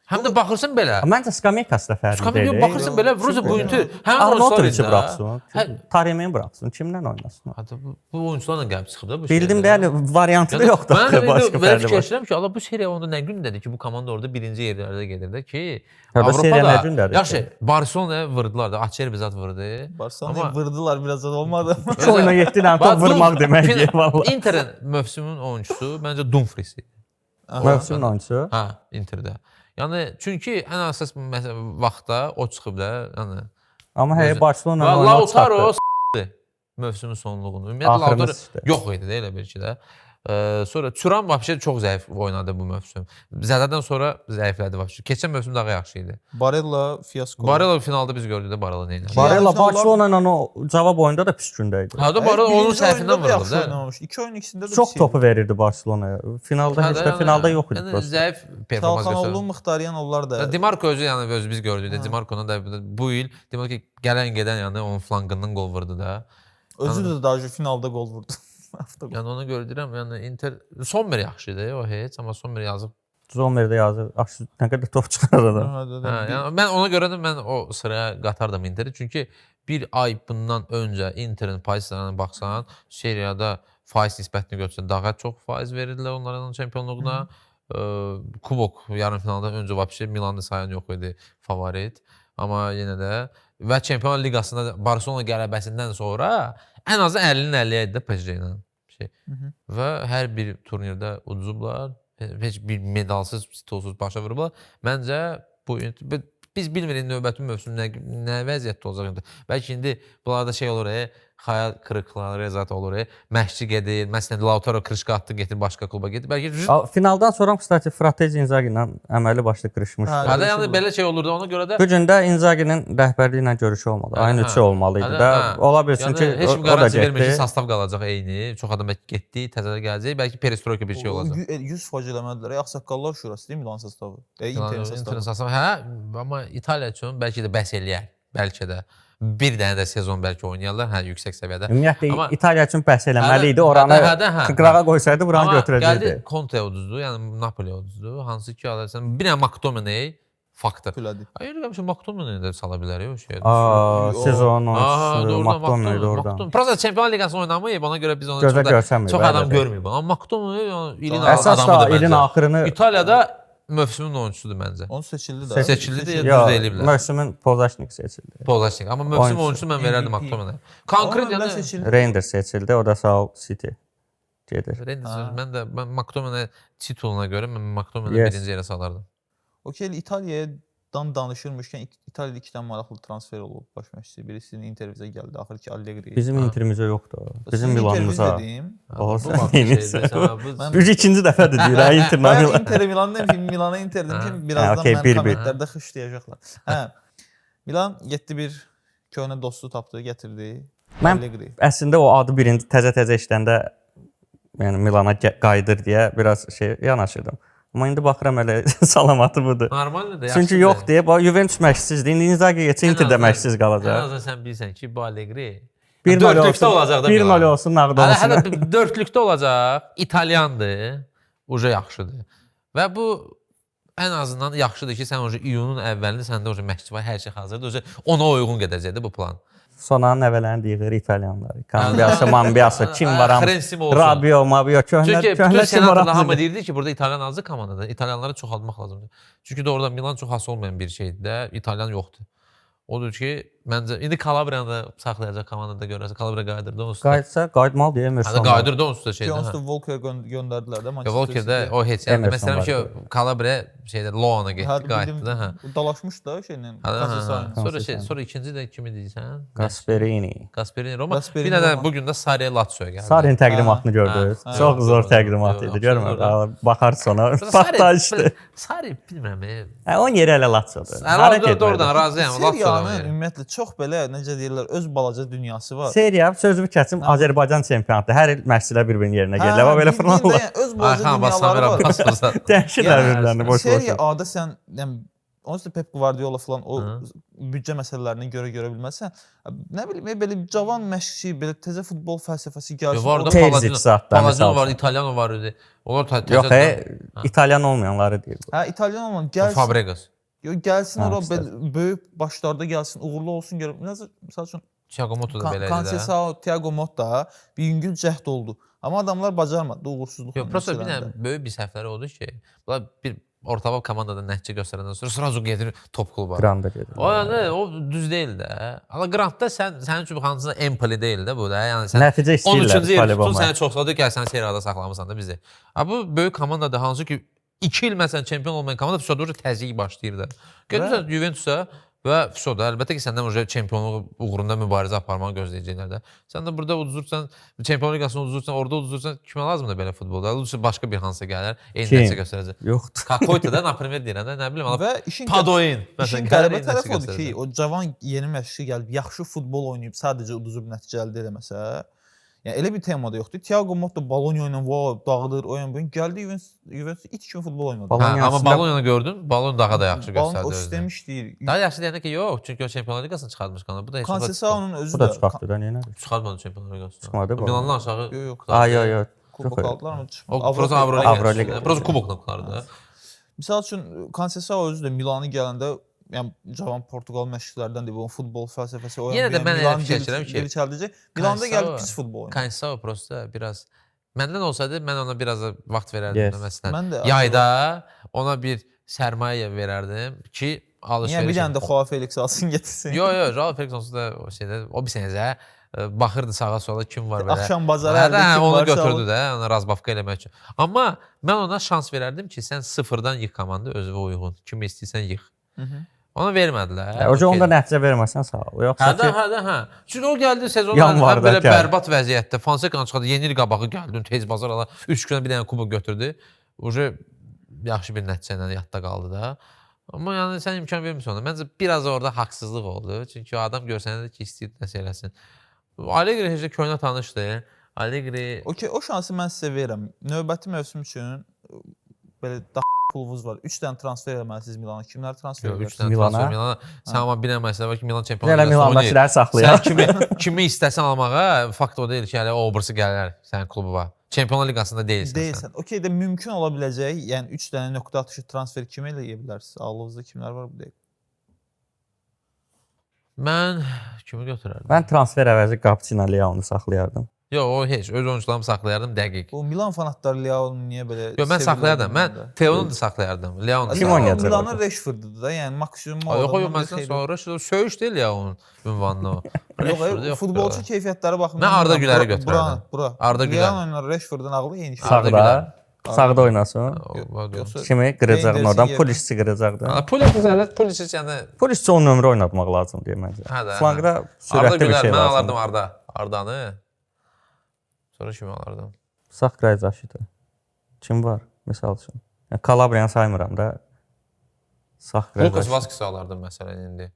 Həm də baxırsan belə. Məncə Skamekas da fərqli Skamekas deyil. baxırsan belə, Vruza bu Inter həmin oyunçular Arnautoviçi idi də. buraxsın, Hə, Taremi buraxsın, kimlə oynasın? Hətta bu oyunçularla gəlib çıxıb da bu Bildim şeylərdə. də, yəni variantı da yoxdur Mən axı, də başqa belə fərqli var. fikirləşirəm ki, Allah bu seriya onda nə gündədir ki, bu komanda orada birinci yerlərdə gedir də ki, Hə, bu seriya nə Avropada gündədir yaxşı ki? Barcelonaya vurdular da, Acerbi zat vurdu. Barcelona'yı Amma- vurdular biraz da olmadı. Üç oyuna 7 dənə top vurmaq deməkdir vallah. Interin mövsümün oyunçusu məncə Dumfries idi. Aha. Mövsümün oyunçusu. Hə, Interdə. Yəni çünki ən əsas məsələ vaxtda o çıxıb da, yəni Amma həyə Özü- Barcelona Və oyunu Lautaro çıxartdı. s**di mövsümün sonluğunu. Ümumiyyətlə Axırını Lautaro sıçdı. yox idi də elə bil ki də. Sonra Thuram vəbşə çox zəif oynadı bu mövsüm. Zədədən sonra zəiflədi vəbşə. Keçən mövsüm daha yaxşı idi. Barella fiyasko. Barella finalda biz gördük də Barella nə elədi. Barella Yarı Barcelona ilə o cavab oyunda da pis gündə idi. Hə də Barella onun səhvindən vuruldu da. Oynamamış. İki oyun ikisində də Çox pis idi. topu verirdi Barcelonaya. Finalda Hə heç də, də finalda yox idi Yəni prosta. zəif performans Çalhanoğlu, göstərdi. Mıxtaryan onlar da. Dimarco özü yəni özü biz gördük də Dimarco-nun da bu il demək ki gələn gedən yəni onun flanqından qol vurdu da. Özü də daha finalda qol vurdu. Avtogol. Yəni ona görə deyirəm, yəni Inter Sommer yaxşı idi o heç, amma Sommer yazıq. Zomerdə yazır. Axı nə qədər top çıxar adam. Hə, də, Hə, yəni mən ona görə də mən o sıraya qatardım Interi. Çünki bir ay bundan öncə Interin pozisiyalarına baxsan, Serie A-da faiz nisbətini götürsən, daha çox faiz verirdilər onların çempionluğuna. Kubok yarım finalda öncə vəbşi Milanı sayan yox idi favorit. Amma yenə də və Çempionlar Liqasında da Barselona qələbəsindən sonra ən azı 50-nin 50-yə idi də PSG ilə. Şey. Hı -hı. Və hər bir turnirdə uduzublar. Heç bir medalsız, titulsuz başa vurublar. Məncə bu biz bilmirik növbəti mövsüm nə vəziyyətdə olacaq indi. Bəlkə indi bunlarda şey olur, Xəyal qırıqları zat olur. Məşqçi gedir, məsələn Lautaro Krışka atdı, getdi başqa kluba getdi. Bəlkə Finaldan sonra kstati Fratezi Inzaghi ilə əməli başlı qırışmışdı. Hə, Hə də yəni belə şey olurdu. Ona görə də Bu gün də Inzaghi-nin rəhbərliyi ilə görüşü olmalı. Ayın Hə, 3-ü olmalı idi hə, də. hə. Ola bilsin Yəni ki, heç o, kim o da qarantiya vermir ki, getdi. sastav qalacaq eyni. Çox adam bəlkə getdi, təzədən gələcək. Bəlkə perestroyka bir şey olacaq. 100% eləmədilər. Ağsaqqallar Şurası deyil Milan sostavı. Interin sostavı. Interin sostavı. Hə, amma İtaliya üçün bəlkə də bəs eləyər. Bəlkə də bir dənə də sezon bəlkə oynayarlar, hə, yüksək səviyyədə. Ümumiyyətlə Amma- İtaliya üçün bəs eləməli Hə, idi. Oranı hə, hə, hə. qırağa qoysaydı buranı Amma götürəcəkdi. Gəldi Conte uduzdu, yəni Napoli uduzdu. Hansı ki, alırsın, bir dənə McTominay faktor. Pülədi. Hayır, həmişə McTominay də sala bilər o şeyə. Aa, sezon Aa, oyunçusu doğrudan McTominay doğrudan. McTominay. Prosta Çempionlar Liqasını oynamayıb, ona görə biz onu Gözə çox da, görsənmir, çox adam bəli. görməyib. Amma McTominay yəni, ilin Əsas da adamıdır ilin məncə. axırını İtaliyada mövsümün oyunçusudur məncə. Onu seçildi də. Seçildi deyə Yox, düz eləyiblər. Mövsümün Pozaşnik seçildi. Polaşnik. Amma mövsüm Oyunçusu. oyunçusu mən verərdim MVP. McTominay. Konkret Amma yəni seçildi. Rangers seçildi. O da sağ ol City gedir. Rangers, Ha. mən də mən McTominay tituluna görə mən McTominay Yes. birinci yerə salardım. Okey, İtaliyadan danışırmışkən İtaliyada iki dənə maraqlı transfer olub baş məşqçi. Birisinin Inter bizə gəldi, axır ki Allegri. Bizim Ha. Interimizə yoxdur. Bizim Sizin Inter biz Milanımıza. dedim. O, Bu sən vaxt şeydir, neynisən? sən bu Mən- Biz ikinci dəfədir deyir ha Inter Bayaq Milan. Inter Milan demişim, Milana Inter demişim. Hə. Birazdan Hə, okey, mən bir-bir. kommentlərdə xışlayacaqlar. Hə. Milan getdi bir köhnə dostu tapdı, gətirdi. Mən Allegri. əslində o adı birinci təzə-təzə eşidəndə yəni Milana qayıdır deyə biraz şey yanaşırdım. Amma indi baxıram elə salamatı budur. Normaldır da. Çünki yox deyə bax Juventus məşqsizdir. İndi Inzaghi getsə Ən Inter də azından- məşqsiz Ən qalacaq. azından sən bilirsən ki, bu Allegri 1-0 dördlükdə olsun. olacaq da 1-0 Milan. olsun, nağd Hələ olsun. hələ bir dördlükdə olacaq. İtalyandır. Uca yaxşıdır. Və bu ən azından yaxşıdır ki, sən uca iyunun əvvəlini səndə uca məşqçi var, hər şey hazırdır. Uca ona uyğun gedəcəkdir bu plan. Sonanın əvvələni deyir İtalyanlar. Cambiaso, Mambiaso kim var hamı? Xrensim olsun. Rabio, Mabio, köhnə Çünki bütün köhnə kim var senatorlar hamı hamı. deyirdi ki, burada İtalyan azı komandadır. İtalyanları çoxaltmaq lazımdır. Çünki doğrudan Milan çox has olmayan bir şeydir də, İtalyan yoxdur. Odur ki, məncə indi Calabriyanı da saxlayacaq komandada görərsən. Calabria qayıdırdı onsuz da. Qayıtsa qayıtmalı deyə Hələ Emerson. qayıdırdı onsuz da şeydə. Ki onsuz hə. da Walker göndərdilər də Ya Manchester Walker də City-yə. o heç yəni Emerson məsələn var ki, Calabria şeydə Loana getdi, Hə, qayıtdı bildim, da, hə. o Dalaşmış da şeylə. Hə, hə, hə. Conceição-la. Sonra şey, Conceição. sonra ikinci də kimi deyirsən? Gasperini. Gasperini Roma. Gasperini Bir də Roma. bu gün də Sarri Lazio-ya gəldi. Sarrin təqdimatını gördünüz. Hə, Çox hə. zor təqdimat Yox, idi, görmə. yox. Baxar sonra. Sarri- Partlayışdı. Sarri bilmirəm. Hə, onun yeri hələ Laziodur. Hara Hə, getmədi? doğrudan razıyam. Serie Lazio-da A-nın ümumiyyətlə çox belə necə deyirlər öz balaca dünyası var. Seriya sözümü kəsim Azərbaycan çempionatı. Hər il məşqçilər bir-birinin yerinə gəlirlər. Bax belə bildiyin də fırlanırlar. yəni öz balaca Ayxan Abbas dünyaları Samir var. Abbas Fırsat. Dəyişirlər Yəni, bir-birlərini boş-boş. Serie A-da sən yəni onsuz da Pep Guardiola falan o Hı. büdcə məsələlərini görə bilməzsən. Nə bilim, belə cavan məşqçi, belə təzə futbol fəlsəfəsi gəlsin. Var da orada- Terzic Palladino, zaten, Palladino misal var, üçün. İtalyan var idi. Onlar təzə Yox, İtalyan olmayanları deyir. Hə, İtalyan olmayan gəlsin. Fabregas. Yo, gəlsin Hə, ora istər. belə böyük başlarda gəlsin, uğurlu olsun görüm. Məsəl üçün Thiago Motta da belə idi də. Conceição, Thiago Motta bir yüngül cəhd oldu. Amma adamlar bacarmadı uğursuzluqla. Yox, prosta bir nəticələndi. dənə böyük bir səhvləri oldu ki, bunlar bir ortalama komandada nəticə göstərəndən sonra srazu gedir top kluba. Granda gedir. O yəni o düz deyil də. Amma Grantda sən sənin üçün hansısa Empoli deyil də bu da. Yəni sən Nəticə istəyirlər 13-cü yer qalib tutun olmağa. səni çox sadır ki, sən Serie A-da saxlamısan da bizi. Ha bu böyük komandadır hansı ki 2 il məsələn çempion olmayan komanda vəsə doğru təzyiq başlayır da. Gedirsən Juventusa və vəsə da əlbəttə ki səndən uje çempionluq uğrunda mübarizə aparmağı gözləyəcəklər də. Sən də burada uduzursan, Çempionlar Liqasını uduzursan, orada uduzursan kimə lazımdır belə futbolda? Uduzursan başqa bir hansısa gələr, eyni Kim? nəticə göstərəcək. Yoxdur. Kakoyta da naprimer deyirəm də, nə bilim, Və işin Padoin İşin məsələn qəribə gələr, eyni nəticə tərəfi odur ki, göstərəcək. o cavan yeni məşqçi gəlib yaxşı futbol oynayıb sadəcə uduzub nəticə əldə eləməsə, yəni elə bir tema da yoxdur. Thiago Motta Bologna ilə vau dağıdır, o yan bu yan. Gəldi Juventus it kimi futbol oynadı. Bologna Hə, amma əslində- Bologna gördün, Bologna daha da yaxşı Bologna göstərdi o özünü. sistem işləyir. Daha yaxşı deyəndə ki, yox, çünki o Çempionlar Liqasını çıxartmış qanı. Bu da heç Conceição'nun özü Bu da də çıxartdı da, nə elədi? çıxartmadı Çempionlar Liqasını. Çıxmadı bu. Milandan aşağı. Yox, yox. Ay yox, yox. Kubok Çox aldılar amma çıxmadı. O prosta Avroliqa. Avroliqa. Prosta kubokla qurtardı. Misal üçün Conceição özü də Milanı gələndə yəni cavan Portuqal məşqçilərdəndir bu futbol fəlsəfəsi o Yenə də mən elə Milan fikirləşirəm ki, dirçəldəcək. Milanda gəlib Conceição- pis futbol oynadı. Conceição prosta biraz məndən olsaydı mən ona biraz da vaxt verərdim Yes. də məsələn. Mən də Yayda ona bir sərmayə verərdim ki, alış-veriş. Niyə bir dənə də Joao Felix alsın getirsin? Yox, yox, Joao Felix onsuz da o şeydə o bir sənəcə baxırdı sağa sola kim var belə. Axşam bazarı Hə, əldə də, kim onu varsa götürdü alın. də, ona razbavka eləmək üçün. Amma mən ona şans verərdim ki, sən sıfırdan yığ komanda özünə uyğun. Kimi istəyirsən yığ. Hı -hı. Ona vermədilər. Hocam Okey. onda nəticə verməsən sağ ol. Yoxsa Hə də, ki hə də, hə. Çünki o gəldi sezonun Yanvarda həm belə gəldi. bərbad vəziyyətdə. Fonseca çıxardı, yeni il qabağı gəldi, tez bazar ala 3 günə bir dənə kubok götürdü. Uje yaxşı bir nəticə ilə yadda qaldı da. Amma yəni sən imkan vermirsən ona. Məncə biraz orada haqsızlıq oldu. Çünki o adam görsənirdi ki, istəyir nəsə eləsin. Allegri heç də köhnə tanışdır. Allegri Okey, o şansı mən sizə verirəm. Növbəti mövsüm üçün belə daha pulunuz var. 3 dənə transfer eləməlisiniz Milana. Kimləri transfer Yox, 3 edərsiniz? dənə Milana. transfer Milana. Sən amma bir dənə məsələ var ki, Milan Çempionlar Elə Liqasında oynayır. Milandakıları saxlayaq. Sən kimi istəsən almağa, fakt o deyil ki, hələ o birisi gələr sənin kluba. Çempionlar Liqasında deyilsən, sən. Deyilsən. Okey də mümkün ola biləcək, yəni 3 dənə nöqtə atışı transfer kimi eləyə bilərsiniz? Ağlınızda kimlər var bu dəqiqə? Mən kimi götürərdim? Mən transfer əvəzi Gapcina Leaonu saxlayardım. Yox, o heç öz oyunçularımı saxlayardım dəqiq. Bu Milan fanatları Leaonu niyə belə Yox, mən sevirlər saxlayardım. Mən bilmirəm də. Teonu da saxlayardım. Leonu da Kim saxlayardım. oynayacaq? Milanın orada? Rashford'udur da, yəni maksimum o Ay, Yox, yox, adamdan bir məsələn xeyri- sonra şu söyüş deyil ya onun ünvanını o. Yox, Rashford yoxdur. futbolçu keyfiyyətləri baxımından Mən Arda bilmirəm. Güləri Bura- götürərdim. Bura, bura. Arda Güler. Leao ilə Rashfordun ağlı eyni şey. Arda Sağda, sağda oynasın. Yoxsa Kimi qıracaqdın Rangers-in oradan? yerinə. Pulisici qıracaqdın. Pulisic hələ Pulisic yəni Pulisic 10 nömrə oynatmaq lazım deyə məncə. Hə də, hə. Flanqda Arda sürətli bir Güler şey mən alardım lazımdır. Arda. Ardanı. Sonra kimi alardım? Sağ Krayzaşıdır. Kim var misal üçün? Yəni Kalabriyanı saymıram da. Sağ Lucas Krayzaşı. Vazquez alardım məsələn indi.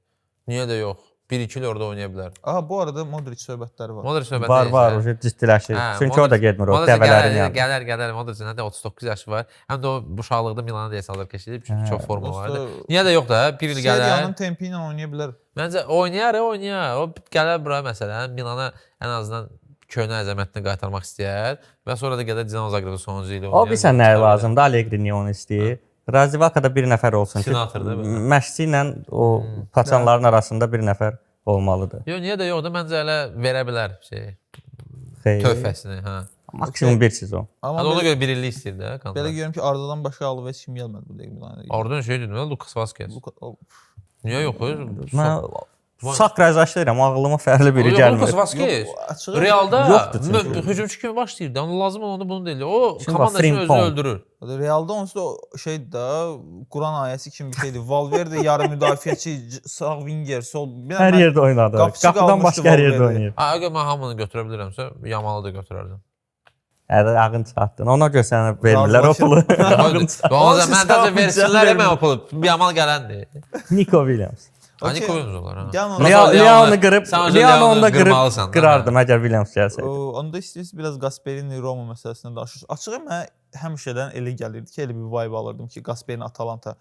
Niyə də yox? 1-2 il orada oynaya bilər. Aha, bu arada Modric söhbətləri var. Modric söhbəti Var, var, isə- o ciddiləşir. Hə, Çünki o da getmir o Modric dəvələrin gələr, yanına. gələr, gələr. Modricin həm də 39 yaşı var. Həm də o uşaqlıqda Milana deyə salır keçirib, çünki çox forma var idi. Dostu, Niyə də yox da, bir il gələr. Seriyanın tempi ilə oynaya bilər. Məncə oynayar, oynayar. O gələr bura məsələn, Milana ən azından köhnə əzəmətini qaytarmaq istəyər və sonra da gələr Dinamo Zagrebdə sonuncu ili O oynayar. bilirsən nəyə lazımdır? Allegri niyə onu istəyir? Razivakada bir nəfər olsun ki, Senator da belə. məşqçi ilə o paçanların arasında bir nəfər olmalıdır. Yox, niyə də yox da məncə elə verə bilər şey, Xeyr. töhfəsini, hə. Maksimum bir sezon. Amma Hə, ona belə, görə bir illik istəyir də belə kontrakt. görürəm ki, Ardadan başqa alıb heç kim gəlmədi bu dəqiqə Milana. Oradan şey dedim, Lucas Vazquez. Luka, o- Niyə yox? Mən sağ Krayzaşı deyirəm, ağlıma fərqli biri Yox, gəlmir. Lucas Vazquez. Yox, açığı Realda Yoxdur çünki. hücumçu kimi başlayırdı. Ona lazım olanı bunu deyil. O Kim var? komanda üçün özünü Frimpong. öldürür. Realda onsuz da o şeydir da Quran ayəsi kimi bir şeydir. Valverde yarım müdafiəçi, sağ winger, sol. Bir dənə Hər mən- yerdə oynadı. Qapıçı Qapıdan qalmışdı başqa hər yerdə Valverde. oynayır. Ha, əgər mən hamını götürə bilərəmsə, Yamalı da götürərdim. Ədə ağın çatdın. Ona görə sənə vermirlər o pulu. Ağın çatdı. Ona mən də Onsuz versinlər vermir. mən o pulu. Yamal gələndir. Nico Williams. Ha, Okey. Nico Williams olar ha. Gəlin ona- Leao- Leonu qırıb, Sən özün Leonu Leonu onda qırıb qırmalısan da, hə. qırardım əgər Williams gəlsəydi. Onda istəyirsiniz biraz Gasperini Roma məsələsindən danışırıq. Açığı mənə həmişədən elə gəlirdi ki, elə bir vibe alırdım ki, Gasperini Atalanta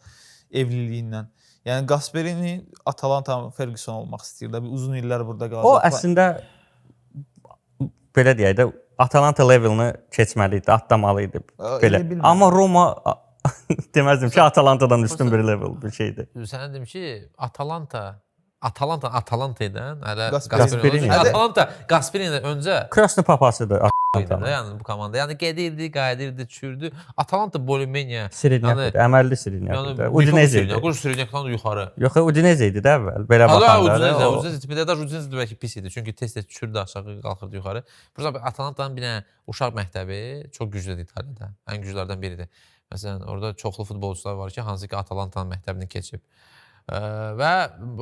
evliliyindən. Yəni Gasperini Atalanta Ferguson olmaq istəyir də, bir uzun illər burada qalacaq. O əslində belə deyək də Atalanta levelini keçməli idi, atlamalı idi. Elə Belə. bilmirəm. Amma Roma deməzdim ki, Atalantadan üstün bir level bir şeydir. Sənə deyim ki, Atalanta Atalanta Atalanta idən hələ Gasperini. Gasperini. Gasperini. Atalanta Gasperini öncə Krasny papasıdır idi Atalanta. də, yəni bu komanda. Yəni gedirdi, qayıdırdı, düşürdü. Atalanta Bolomenya. Sridnyak Yəni- idi, əməlli Sridnyak Yəni idi. Udinese idi. Qoş Sridnyakdan da yuxarı. Yox, Udinese idi də əvvəl. Belə Hala baxanda. Udinese, da, o- Udinese tipində də Udinese də bəlkə pis idi. Çünki tez-tez düşürdü aşağı, qalxırdı yuxarı. Burada Atalantanın bir dənə uşaq məktəbi çox güclüdür İtaliyada. Ən güclülərdən biridir. Məsələn, orada çoxlu futbolçular var ki, hansı ki Atalantanın məktəbini keçib. Və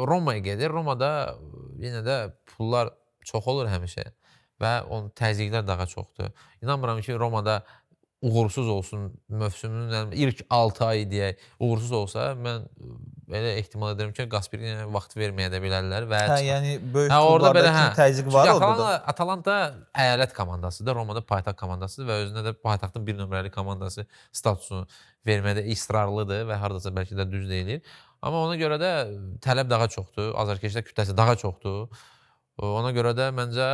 Romaya gedir. Romada yenə də pullar çox olur həmişə və onun təzyiqlər daha çoxdur. İnanmıram ki, Romada uğursuz olsun mövsümün yəni ilk 6 ayı deyək, uğursuz olsa mən elə ehtimal edirəm ki, Gasperini vaxt verməyə də bilərlər və Hə, yəni böyük Hə, orada klublarda belə, hə. kimi təzyiq var Çünki orada da. Atalanta, Atalanta əyalət komandasıdır, Romada paytaxt komandasıdır və özünə də paytaxtın bir nömrəli komandası statusunu vermədə israrlıdır və hardasa bəlkə də düz deyilir. Amma ona görə də tələb daha çoxdur, azarkeşlər kütləsi daha çoxdur. Ona görə də məncə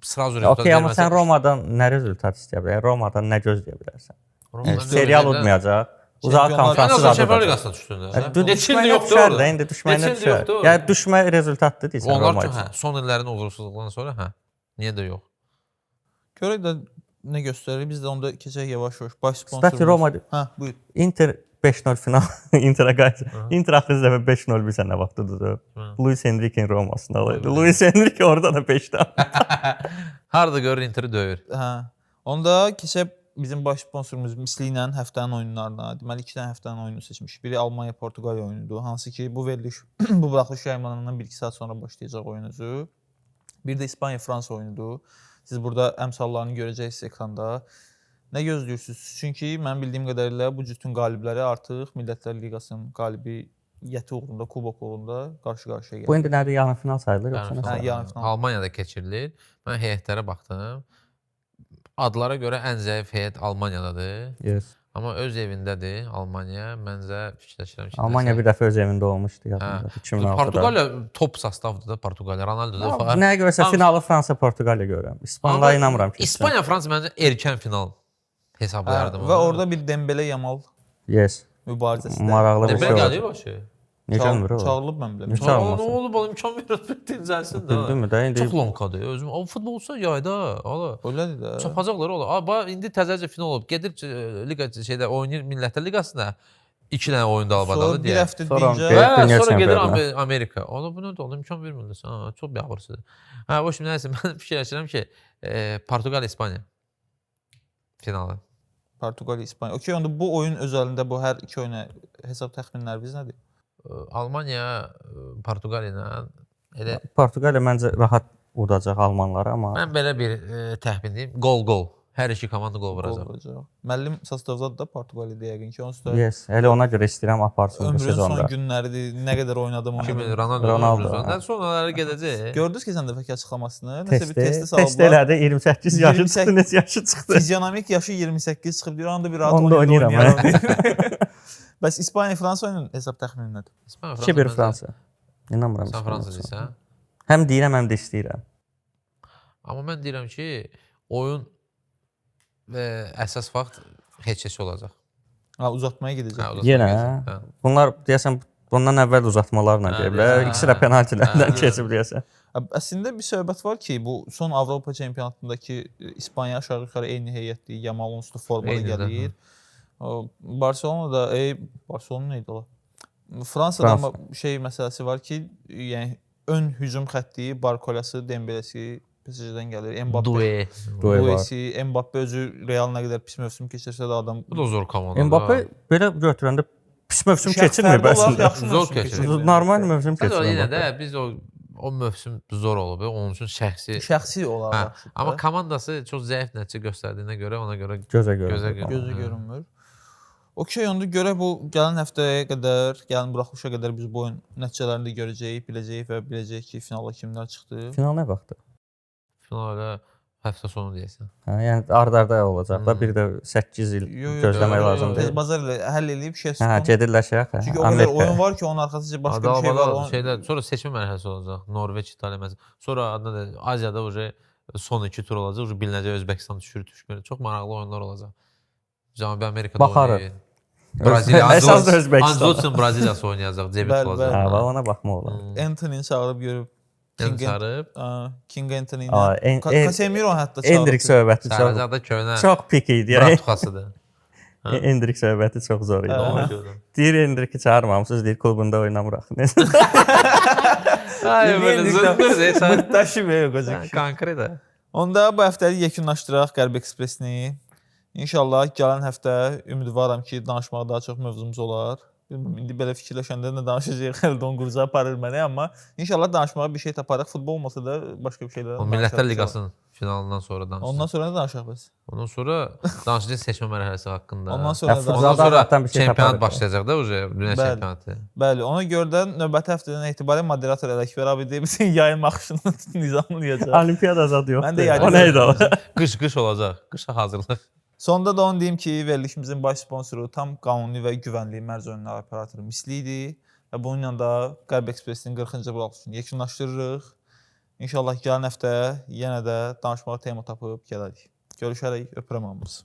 srazu rezultat Okey, amma verməsə- sən Romadan nə rezultat istəyə bilərsən? Romadan nə gözləyə bilərsən? Romadan Serial gözləyirlər. udmayacaq. Uzaq Çempionlar- Ən konfranssız azından Çempionlar adadacaq. Liqasına düşdün də. Neçə Neçə ildir yoxdur düşər orada. də, indi düşməyinə Neçə ildir düşər. yoxdur orada. Yəni düşmə rezultatdır deyirsən Onlar Roma üçün üçün. hə, son illərin uğursuzluqlarından sonra hə. Niyə də yox? Görək də nə göstərir. Biz də onda keçək yavaş-yavaş baş sponsorumuz. Kstati Roma Hə, buyur. Inter 5-0 final Interə qayıt. Inter axırıncı dəfə 5-0 bilirsən nə vaxt uddu? Luis Enrique-in Romasında olaydı. Luis Enrique orada da 5 tane. Harda görür Interi döyür. Hə. Onda keçək bizim baş sponsorumuz Misli ilə həftənin oyunlarına, deməli 2 dənə həftənin oyununu seçmişik. Biri Almaniya Portuqaliya oyunudur, hansı ki bu veriliş bu buraxılış yayımlanandan 1-2 saat sonra başlayacaq oyun özü. Bir də İspaniya Fransa oyunudur. Siz burada əmsallarını görəcəksiniz ekranda. Nə gözləyirsiniz? Çünki mənim bildiyim qədərilə bu cütün qalibləri artıq Millətlər Liqasının qalibiyyəti uğrunda, kubok uğrunda qarşı-qarşıya gəlir. Bu indi nədir? Yarım final sayılır yoxsa Yarım nə? final. Hə, yarım final. Almaniyada keçirilir. Mən heyətlərə baxdım. Adlara görə ən zəif heyət Almaniyadadır. Yes. Amma öz evindədir Almaniya. Məncə fikirləşirəm ki, Almaniya nəsə- bir dəfə öz evində olmuşdu yadımda 2006-da. Portuqaliya top sostavdır da Portuqaliya. Ronaldo da var. Nəyə görəsə Hamısı- finalı Fransa Portuqaliya görürəm. İspaniya inanmıram ki. İspaniya Fransa məncə erkən final hesablayardım. Və orada bir Dembele Yamal Yes. mübarizəsi də Maraqlı bir Dembele şey olacaq. gəlib başı. Necə olmur o? Çağırılıb mən bilmirəm. Necə Nə çağırılmasın? olub oğlum imkan verir dincəlsin də. Bildinmi də indi Çox lonkadır. Özüm o futbolçu yayda ala. Elədir də. Çapacaqlar ola. A, bax indi təzəcə final olub. Gedir liqa şeydə oynayır Millətlər Liqasında. 2 dənə oyunda Sonra albadalı bir deyə. həftə Sonra dincəl. Və Dünya sonra gedir çempionatına. Amerika. Ona bunu da ona imkan vermirlər. Ha, çox biabırçıdır. Hə, o şimdi nəsə mən fikirləşirəm ki, Portuqaliya İspaniya finalı. Portuqaliya, İspaniya. Okey, onda bu oyun özəlində bu hər iki oyuna hesab təxminləriniz nədir? Almaniya Portuqaliya ilə elə Portuqaliya məncə rahat udacaq almanları, amma mən belə bir təxmin deyim. Qol-qol. Hər iki komanda qol Qol vuracaq. vuracaq. Müəllim sostavdadır da Portuqaliyada yəqin ki, onsuz da yes, elə ona görə istəyirəm aparsın bu ömrün son sezonda. günləridir. Nə qədər oynadım Kimin oynadım. Ronaldo, Ronaldo, Ronaldo. hə. Sonraları gedəcək. Gördünüz keçən dəfəki açıqlamasını? Nəsə bir Testi, testi test saldılar. elədi, 28 yaşı 28 çıxdı, neçə yaşı çıxdı. Fizionomik yaşı 28 çıxıb deyir, onda bir rahat Onda oynayıram. oynayıram, Bəs İspaniya Fransa oyunun hesab təxmini nədir? İspaniya 2-1 məncə- Fransa. İnanmıram. Sən İspaniya Fransa çıxsın. deyirsən. Həm deyirəm, həm də istəyirəm. Amma mən deyirəm ki, oyun və əsas vaxt heç-heç olacaq. Ha, uzatmaya gedəcək. Hə, uzatmaya Yenə. gedəcək. Hə. Bunlar deyəsən bundan əvvəl uzatmalarla Hə, gediblər. deyəsən, İkisi də hə. penaltilərdən Hə. keçib deyəsən. Əslində bir söhbət var ki, bu son Avropa çempionatındakı İspaniya aşağı-yuxarı eyni heyətdir. Yamal onsuz da formada Eynidir, gəlir. O, Barselonada, Barselona nə idi ola? Fransada Fransa. amma şey məsələsi var ki, yəni ön hücum xətti Barkolası, Dembelesi PSG-dən gəlir. Mbappe, Due. Due var. Duesi, Mbappe özü Real nə qədər pis mövsüm keçirsə də adam Bu da zor komanda. Mbappe belə götürəndə pis mövsüm Şəxs keçirmir fərdi olaraq əslində. yaxşı Zor mövsüm keçirir. keçirir. Normal mövsüm Sadəcə keçirir. yenə də Mbappe. biz o mövsüm zor olub, onun üçün şəxsi. Şəxsi olaraq Hə, yaxşıdır. amma komandası çox zəif nəticə göstərdiyinə görə ona görə Gözə görünür. Gözə görünür. gözü Hə. görünmür. Okey, onda görək bu gələn həftəyə qədər, gələn buraxılışa qədər biz bu oyun nəticələrini də görəcəyik, biləcəyik və biləcəyik ki, finala kimlər çıxdı. Final nə vaxtı? final elə həftə sonu deyəsən. Hə, yəni ard-arda olacaq da Hmm. bir də 8 il Yo, yo, gözləmək yo, lazım yo, deyil. Tez bazar ilə həll eləyib şey Hə, çıxın. gedirlər şeyə, hə, Çünki o qədər Amerikaya. oyun var ki, onun arxasınca başqa bir şey var. Adal Onun... şeydə sonra seçmə mərhələsi olacaq. Norveç, İtaliya məsələn. Sonra adına da Aziyada uje son iki tur olacaq. Uje bilinəcək Özbəkistan düşür, düşmür. Çox maraqlı oyunlar olacaq. Cənubi Amerikada Baxarıq. oynayır. Braziliya, Əsas da Özbəkistan. Ancelotti'nin Braziliyası oynayacaq, debüt Bəli, olacaq. Hə, bax, ona baxmaq olar. Anthony-ni çağırıb görüb. Yəni King, çağırıb. King Anthony Aa, ilə. Casemiro hətta çağırıb. Endrik söhbəti çox Çağıracaq da köhnə çox pik idi. Yəni bratxasıdır. Endrik söhbəti çox zor idi. Nə oldu? Deyir Endriki çağırmamısınız, deyir klubunda oynamırıq. Ay, belə zınqır deyirsən. Mırtdaşı be qoca kişi. Konkret. Onda bu həftəlik yekunlaşdıraq Qərb Ekspresini. İnşallah gələn həftə ümidvaram ki, danışmağa daha çox mövzumuz olar. Bilmirəm, indi belə fikirləşəndə nə danışacağıq, Eldon Qurza aparır məni, amma inşallah danışmağa bir şey taparıq. Futbol olmasa da başqa bir şeylər. O Millətlər Liqasının finalından sonra danışacaq. Ondan sonra nə danışaq biz? Ondan sonra danışacaq seçmə mərhələsi haqqında. Ondan sonra Ya, nə danışaq? Ondan Futbolda sonra zaten bir şey çempionat taparıq. başlayacaq da uje dünya Bəli. çempionatı. Bəli, ona görə də növbəti həftədən etibarən moderator Ələkbər abi deyib bizim yayım axışını nizamlayacaq. Olimpiyada zad yoxdur. Mən də yayda O nə idi o? Qış olacaq. Qışa hazırlıq. Sonda da onu deyim ki, verilişimizin baş sponsoru tam qanuni və güvənli mərc oyunları operatoru Misli idi və bununla da Qərb Ekspresinin 40-cı buraxılışını yekunlaşdırırıq. İnşallah gələn həftə yenə də danışmağa tema tapıb gələrik. Görüşərək, öpürəm hamınızı.